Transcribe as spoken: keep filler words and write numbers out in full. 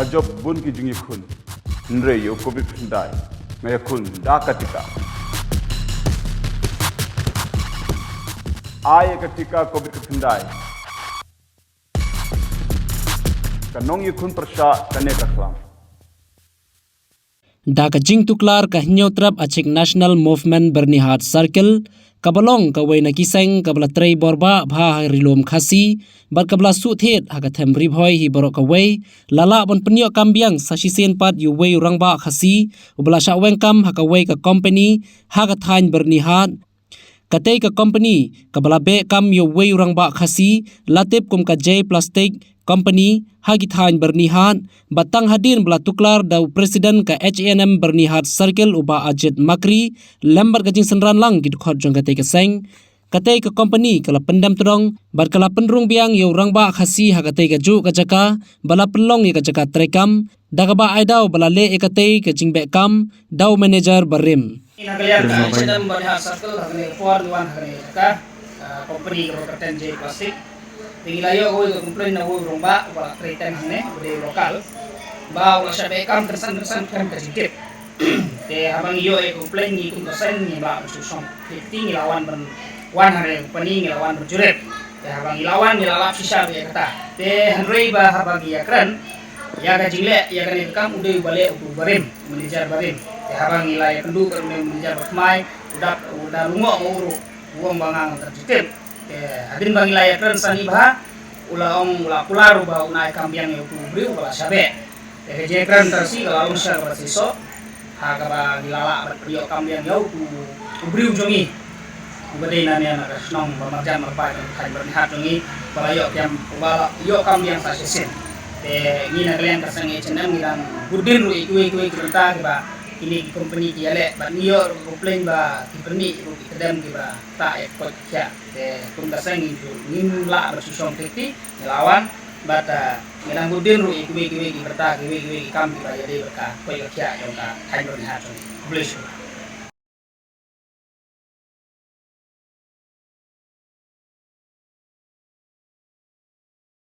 Jop bun ki jingïakhun. Hynrei ïa u covid khyndai nga ïakhun da ka tika. Ai ïa ka tika covid khyndai. Ka nongïakhun pyrshah kane ka khlam. Da ka jingtuklar ka Hynñiewtrep Achik National Movement Byrnihat Circle, kaba long kawei na ki seng kaba la trei borbah bha ha ri lum Khasi bad kaba la suhthied ha ka them Ri Bhoi hi baroh kawei, la lah ban pynïoh kam biang sa shisien pat ïa uwei u rangbah Khasi uba la shah weng kam ha kawei ka kompani ha ka thaiñ Byrnihat. Katei ka kompani kaba la beh kam ïa uwei u rangbah Khasi la tip kum ka Jay Plastic Company ha ki thaiñ Byrnihat, bad tang hadien ba la tuklar da u president ka H A N M Byrnihat Circle u Bah Ajit Makri lem bad ka jingsynran lang ki dkhot jong katei ka seng, katei ka kompani ka la pyndem tdong bad ka la pynrung biang ïa u rangbah Khasi ha katei kajuh ka jaka ba la pynlong ïa ka jaka treikam, da kaba ai daw ba la leh ïa katei ka jingbeh kam da u manager barim. Ina ka liang ka H A N M Byrnihat Circle ha kane ka por ngi wan ha kane ka jaka, ah, kompani kaba kyrteng Jay Plastic. Te ngi la ïoh kawei ka complaint na uwei u rangbah uba la trei teng hangne, uba dei u local, ba u la shah beh kam kynsan kynsan khlem ka jingtip. Te haba ngi ïoh ïa ka complaint ngi kum ka seng ngi la ban shu shong. Te ngi la wan ban wan ha kane ka kompani ngi la wan ban jurip. Te haba ngi la wan ngi la lap shisha ïa kata. Te hynrei ba haba ngi ïakren ïa ka jingleh ïa kane ka kam u dei uba leh utu u barim, manager barim. Te haba ngi la ïakynduh bad une u manager ba thymmai u dap u da lungoh ma u ruh, u ong ba nga ngam tip. Te hadien ba ngi la ïakren sani bha u la ong u la kular u ba un ai kam biang ïa utu u briew uba la shah beh. Te ka jingkren tang shi ka la long sha kaba shisha ha kaba ngi la lah ban pynïoh kam biang ïa utu u briew jong ngi. Uba dei na ne na ka shnong ba marjan marpa jong ka thaiñ Byrnihat jong ngi, ba la ïoh kam, ba la ïoh kam biang sa shisien. Te ngi na ka liang ka seng H A N M ngi dang bud dien ruh ïa kiwei kiwei ki bynta kiba kine ki kompani ki ïaleh, bad ngi ïoh ruh ka complaint ba ki pynmih ruh ki kdem kiba tah ïa ka koit ka khiah. Te kum ka seng ngin ju, ngim lah ban shu shong kti kti, ngi la wan, bad, ah, ngi dang bud dien ruh ïa kiwei kiwei ki bynta, kiwei kiwei ki kam kiba ïadei bad ka koit ka khiah jong ka thaiñ Byrnihat jong ngi. Khublei shibun.